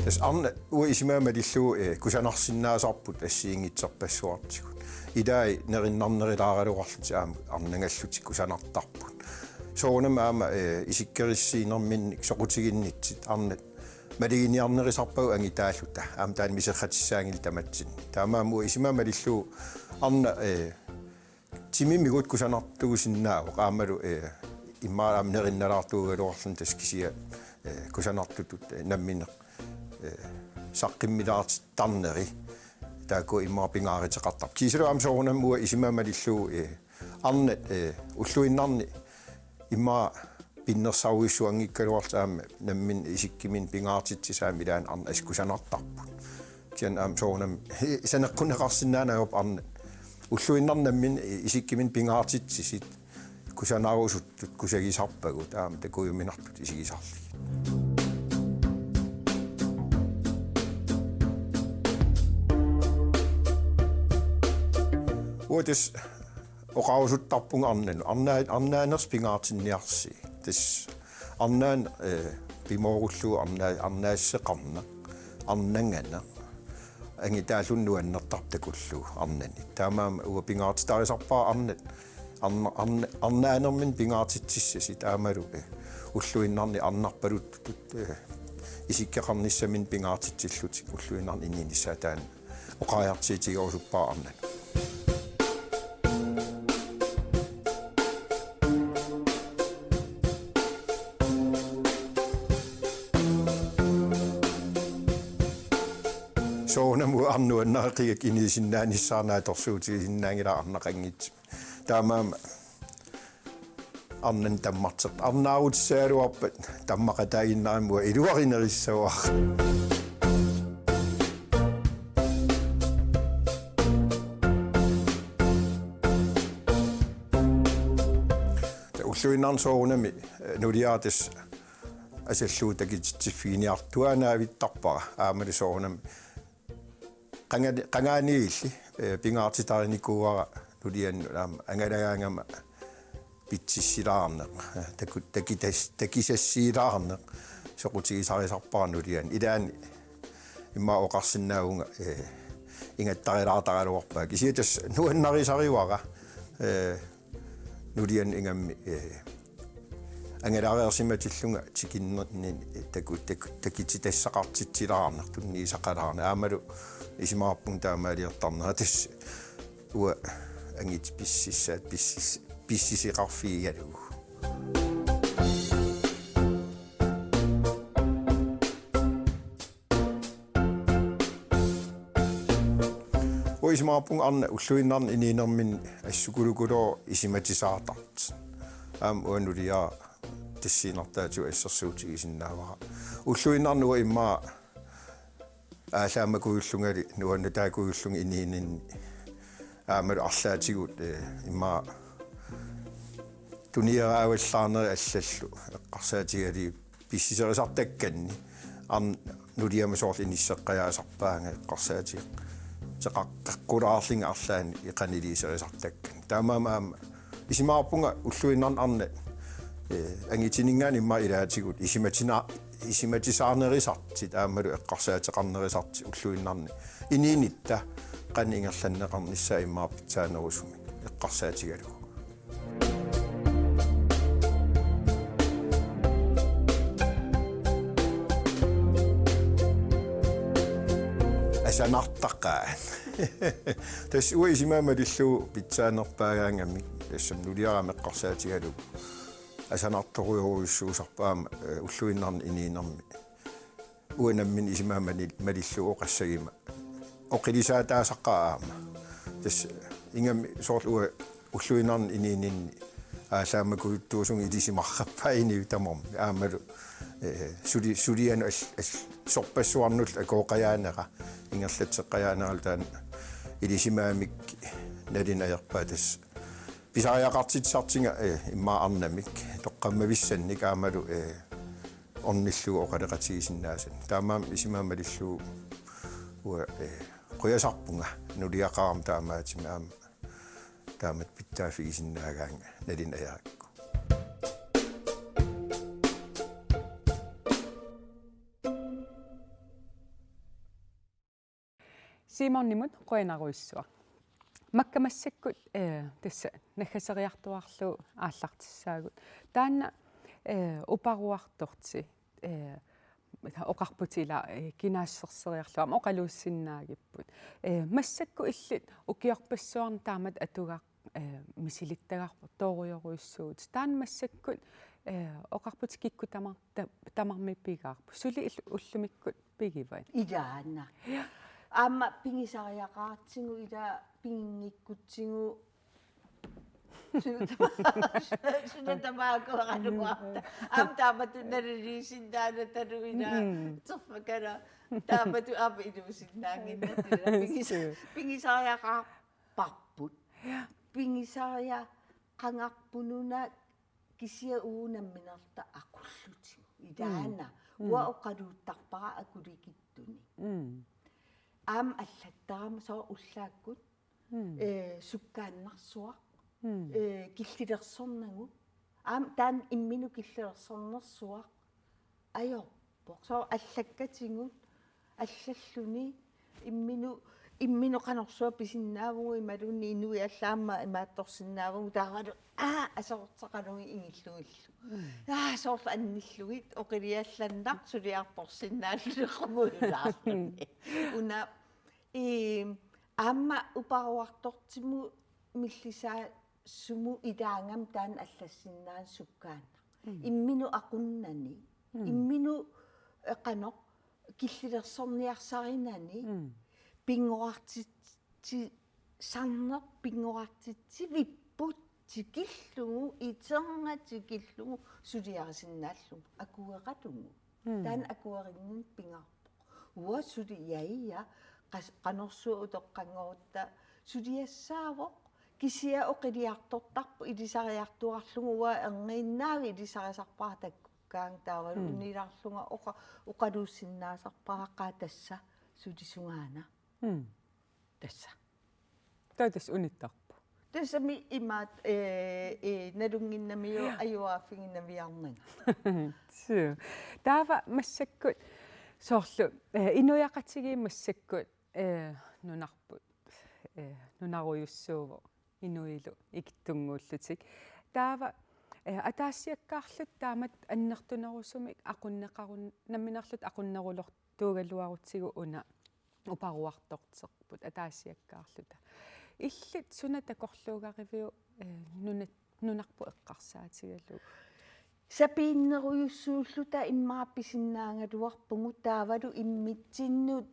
Tassa arnat uanga isumaga malillugu, ee, kusanarsinnaasarput assigiinngitsorpassuartigut. Ilai nerinnarnerulaaraluarlutik aamma arnangallutik kusanartarput. Soorunami aamma, ee, isikkorissuinerminnik soqutiginnitsit arnat maluginiarnerisarpagut angutaalluta. Aamma taanna miserratissaanngilaq tamatsinni. Taamaammat uanga isumaga malillugu arnat, ee, timimigut kusanartuusinnaavoq aammalu, ee, immaqa aamma nerinnalaartuugaluarluni tassa kisianni, ee, kusanartutut, ee, namminneq, ee, saqqummilaartittarneri taakku immaqa pingaaruteqartarput. Kiisalu aamma soorunami uanga isumaga malillugu, ee, arnat, ee, ulluinnarni immaqa pinnersarujussuanngikkaluarlutik aamma namminneq isikkuminnik pingaartitsisut aamma ilaanni arnat assut kusanartarput. Kisianni aamma soorunami saneqqunneqarsinnaanagit arnat ulluinnarni namminneq isikkuminnik pingaartitsisut kusanarusuttut kusagisarpagut aamma takujuminartutut isigisarlugit. Uagut tassa oqarusuttarpunga arnanut. Arnaa-, arnaanersut pingaartinniarsii. Tassa arnaaneq, ee, pimoorullugu arnaa-, arnaassuseqarneq, arnanganeq. Angutaalluni nuannertarput takullugu arnanit. Taamaammat uanga pingaartitarisarpara arnat, arna-, arna-, arnaanerminnik pingaartitsissasut aammalu, ee, ulluinnarni arnarpaluttutut, ee, isikkoqarnissaminnik pingaartitsillutik ulluinnarni inninissaat taanna oqariartuutigerusuppara arnanut. Soorunami uanga arnat nuannareqigakku inuusinnaanissara naatsorsuutigisinnaanngilara arnaqanngitsumik. Taamaammat arnanut tammarteq-, arnaarutissagaluarpat tammaqataaginnarmat uanga iluarinerissavara. Ulluinnarni soorunami, ee, nuliara tassa asallugu takutitsiffiginiartuaannavittarpara. Aammalu soorunami qanga-, qangaaniilli, ee, pingaartitarinikuuara nuliannut aamma angalagaangama pitsissilaarneq, ee, taku-, takutas-, takusassiilaarneq soqutigisarisarpara nuliani. Ilaanni immaqa oqarsinnaavunga, ee, ingattarilaartaraluarpaa. Kisianni tassa nuannarisarivara, ee, nuliannut ingammik, ee, angalareersimatillunga tikinnerni taku-, taku-, takutitassaqartitsilaarneq, tunniussaqalaarneq. Aammalu isumaqarpunga taamaaliortarnera, tassa uanga angutit pississaat pissis-, pissisoqarfigigalugu. Uanga isumaqarpunga arnat ulluinnarni inuunerminni assukulukuluuvoq isumatisaartartut. Aamma uanga nuliara tassiinnartaatigut assersuutigisinnaavara. Ulluinnarni uanga immaqa aallaammakujullungali nuannutaakujullunga inuuninni aammalu arlaatigut, eh, immaqa tunieraavallaarneri allallu eqqarsaatigalugit pissisorisartakkanni, arnat nuliama soorlu inisseqqajaasarpaannga eqqarsaatigeqqulaarlunga arlaannik qanoq iliuuserisartakkanni. Taamaammat aamma isumaqarpunga ulluinnarni arnat, eh, angutininngaanniit immaqa ilaatigut isumatina-, isumatisaarnerusartut aammalu eqqarsaateqarnerusartut ulluinnarni inuunitta qanoq ingerlanneqarnissaat immaqa pitsaanerusumik eqqarsaatigalugu. Asanartaqaat. Tassa uanga isumaga malillugu pitsaanerpaagaangamik, tassami nuliara aamma eqqarsaatigalugu asanartorujorujussuusarpoq aamma, eh, ulluinnarni inuunermi. Uanga nammineq isumaga mani-, malillugu oqassaguma oqilisaataasaqaaq aamma. Tassa ingammik soorlu uanga ulluinnarni inuuninni aallaammakujuttuusunga ilisimarrappaat inuit tamarmik. Aammalu, eh, suli-, sulianut al-, al-, sorpassuarnullu akooqajaanera, ingerlatseqqajaaneralu taanna ilisimagamik nalunaarpaa, tassa pisariaqartitsisartunga, eh, immaqa arnamik toqqammavissannik aammalu, eh, ornillugu oqaloqatigisinnaasannik. Taamaammat isumaga malillugu uanga, eh, qujasarpunga nuliaqarama taamaattumik aamma taamatut pitsaaffigisinnaagaannga nalunaarukku. Simonimut qujanarujussuaq. Makku massakkut, eh, tassa naggaseriartuaarlugu aallartissaagut. Taanna, eh, uparuartorti, eh, oqarputit ila, eh, kinaassuserseriarlugu aamma oqaluussinnaagipput. Eh, massakkut illit ukiorpassuarni taamatut atugaq, eh, misilittagarput, toorujorujussuuvutit. Taanna massakkut, eh, oqarputit kikkut tamar-, ta-, tamarmik pigaarput. Suli il-, ullumikkut pigivat. Ilaana. Ja. Aamma pigisariaqaratsigu ila piginngikkutsigu suna tama-, suna tamaakkuaraluarta. Aamma taamatut naliliisinnaanatalu ila. Mm. Terfakala. Taamatut aamma iluusinnaannginnatut ila. Pigisa-, Suu. Pigisariaqarparput. Ja. Pigisariaqangarpununa kisianni uagut nammineerluta aqullutigu. Ilaana. Mm. Mm. Uanga oqaluuttarpara akulikittunik. Mm. Aamma allattarama soorlu ullaakkut, mm, eh, sukkaannarsuaq, mm, eh, killilersornagu. Aamma taanna imminut killilersornersuaq ajorpoq. Soorlu allakkatigut allalluni imminut, imminut qanorsuaq pisinnaavugut imaluunniit inuit allat aamma imaattorsinnaavugut taavalu, aa, aserorteqalugit ingillugillu. Mm. Aa, soorlu annillugit oqiliallannaq suliartorsinnaalluni qungujulaarluni. Una, ii, aamma uparuartortimut millisaassumut ilaagami taanna allassinnaaneq sukkaannaq. Mm. Imminut aqunnani. Mm. Imminut, eh, qanoq killilersorniarsarinani. Mm. Pinngorartitsi-, sarneq pinngorartitsivipput tikillugu, iternatikillugu suliarisinnaallugu akueralugu. Mm. Taanna akuerinninneq pingaarpoq. Uanga suli, ja, ja, qas-, qanorsuaq utoqqanngorutta suliassaavoq, kisianni oqiliartortarpoq ilisariartuaarlugu, uanga erniinnaavik ilisarisarpara takkukkaangat taavalu, mm, unilaarlunga oqa-, oqaluussinnaasarpara qaa tassa sulisungaana. Mm. Tassa. Taava tassa unittarpoq. Tassami imaat, eh, eh, nalunnginnamiuk, ja, ajugaaffigiinnaviarnanga. Suu. Taava massakkut soorlu, eh, inuiaqatigiit massakkut, eh, nunarput, eh, nunarujussuuvoq inuillu ikittunnguullutik. Taava Eh, ataasiakkaarluta taamatut annertunerusumik aqunneqarun-, nammineerluta aqunnerulortuugaluarutsigu una uparuartorterput ataasiakkaarluta. Illit suna takorluugariviuk, eh, nunat-, nunarput eqqarsaatigalugu? Sapiinnerujussuulluta immaqa pisinnaagaluarpugut taavalu immitsinnut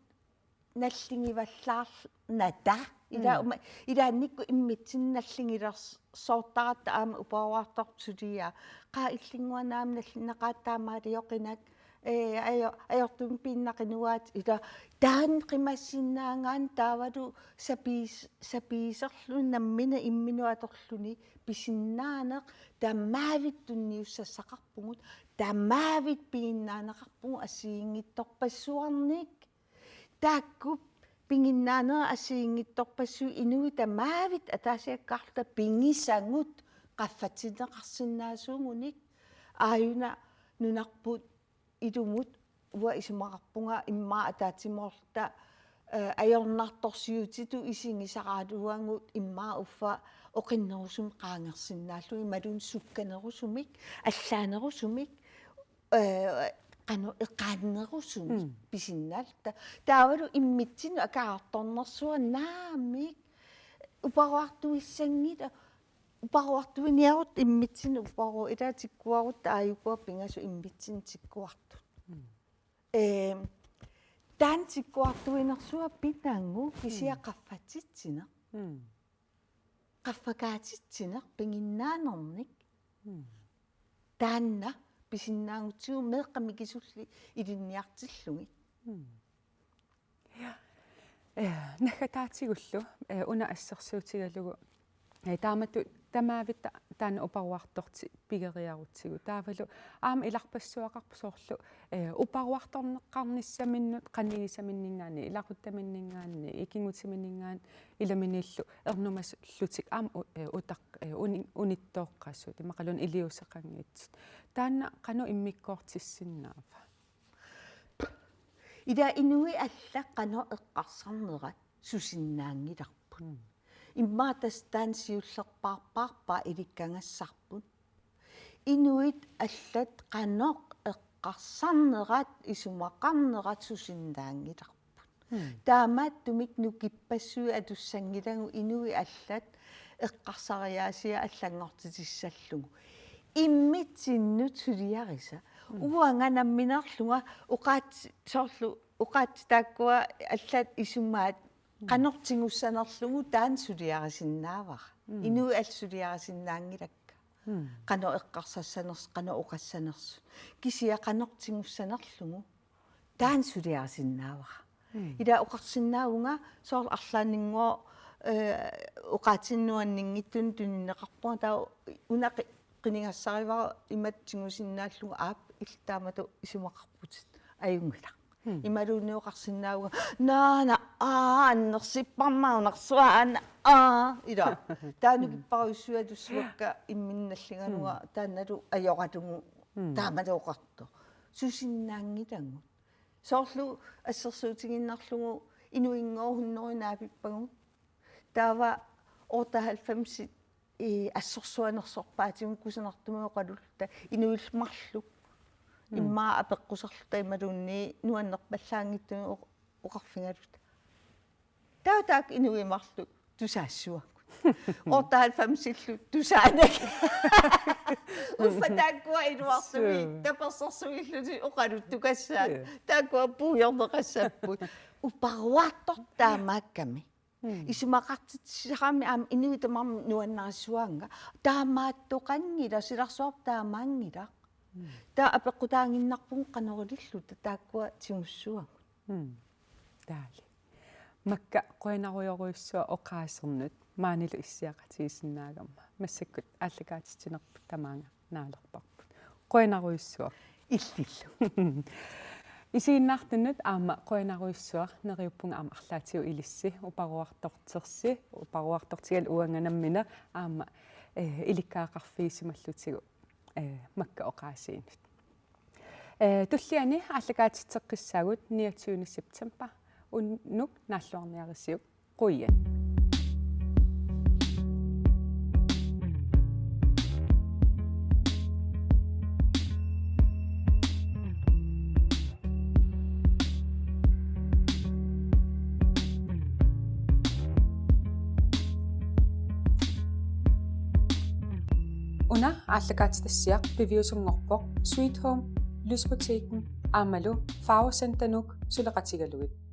nalligivallaarnata. Ila Mm. uma-, ilaannikkut immitsinnut nalligilersoortaratta aamma uparuartortut suliaa. Qaa illinnguana aamma nallinnaqaat taamaalioqinak, eh, ajo-, ajortumik piinnaqinnaagaat ila taanna qimassinnaagaanni taavalu sapiis-, sapiiserluni nammineq imminut atorluni pisinnaaneq tamavitta tunniussassaqarpugut, tamavitta piginnaaneqarpugut assigiinngitsorpassuarnik. Taakku piginnaanerat assigiinngitsorpassuit inuit tamavitta ataasiakkaarluta pigisagut qaffatinneqarsinnaasuugunik. Aajuna nunarput ilumut uanga isumaqarpunga immaqa ataatsimoorluta, eh, ajornartorsiutitut isigisaraluagut immaqa uffa oqinnerusumik qaangersinnaallugit imaluunniit sukkanerusumik, allaanerusumik, eh, qanoq eqaannerusumik Mm. pisinnaalluta. Taavalu immitsinnut akaartornersuaq naamik uparuartuissanngilaq, uparuartuiniarutta immitsinnut uparu-, ila tikkuarutta aajukua pingasut immitsinnut tikkuartut. Mm. Eh, taanna tikkuartuinersuaq pinagu kisianni Mm. qaffatitsineq. Mm. Qaffakaatitsineq piginnaanernik. Mm. Taanna pisinnaagutsigu meeqqat mikisullit ilinniartillugit. Mm. Ja. Eh, naggataatigullu, eh, una assersuutigalugu, eh, taamatut tamavitta taanna uparuartortip pigeriarutsigu. Taavalu aamma ilarpassuaqarpoq soorlu, eh, uparuartorneqarnissaminnut qanigisaminninngaanniit, ilaquttaminninngaanniit, ikigutiminngaanniit ilaminillu ernumasullutik aamma u-, eh, utaq-, eh, uni-, unittooqqasut, immaqaluunniit iliuuseqanngitsut. Taanna qanoq immikkoortissinnaava? Ila inuit allat qanoq eqqarsarnerat susinnaanngilarput. Mm. Immaqa tassa taanna siullerpaarpaarpaa ilikkagassarput. Inuit allat qanoq eqqarsarnerat isumaqarnerat susinnaanngilarput. Mm. Taamaattumik nukippassuit atussanngilagut inuit allat eqqarsariaasiat allanngortitissallugu. Immitsinnut suliarisa. Mm. Uanga nammineerlunga oqaatsit soorlu oqaatsit taakkua allat isumaat Mm. qanoq tigussanerlugu taanna suliarisinnaavara. Mm. Inuit allat suliarisinnaanngilakka. Mm. Qanoq eqqarsassanersut, qanoq oqassanersut. Kisianni qanoq tigussanerlugu taanna suliarisinnaavara. Mm. Ila oqarsinnaavunga soorlu arlaanninnguaq, eh, oqaatsinik nuanninngitsunik tunineqarpunga taava una qi-, qinigassarivara imatut tigusinnaallugu aap illit taamatut isumaqarputit ajunngilaq. Mm. Imaluunniit oqarsinnaavunga naana aa annersipparnarnersuaq aana aa ila. Taava nukipparujussuit atussuakka imminnut nalligalugu Mm. taannalu ajoralugu Mm. taamatut oqartoq. Susinnaanngilagut. Soorlu assersuutigiinnarlugu inuinngooq hunnorujut naapippagut. Taava otteoghalvfems i assorsuanersorpaatigut kusanartumik oqalulluta inuillu marluk. Mm. Immaqa apeqqusarluta imaluunniit nuannerpallaanngitsumik oq-, oqarfigaluta. Taava taakku inuit marluk tusaassavagut. Otteoghalvfemsillu tusaanagit. Uffa taakkua iluartuvik, Suu. tapersersuillutik oqaluttukassaat. Joo. Taakkua puigorneqassapput. Uparuartortut taamaakkami. Mm. Isumaqartitsisarami aamma inuit tamarmik nuannarissuaanga. Taamaattoqanngilaq, silarsuarput taamaanngilaq. Mm. Taava apeqqutaaginnarpugut qanoq ililluta taakkua tigussavagut. Mm. Taali. Makka qujanarujorujussuaq oqaasernut maanilu issiaqatigisinnaagama. Massakkut aallakaatitsinerput tamaanga naalerparput. Qujanarujussuaq. Illillu. Isiginnaartunut aamma qujanarujussuaq, neriuppunga aamma arlaatigut ilissi, uparuartortersi, uparuartortigalugu uanga nammineq aamma, eh, ilikkagaqarfigisimallutigu, eh, makka oqaasiinut. Eh, tulliani aallakaatitseqqissaagut niogtyvende september, unnuk naalluarniarisiuk. Qujan. Una aallakaatitassiaq piviusunngorpoq Sweet Home, Lysbutikken aammalu Farvecenter Nuuk suleqatigalugit.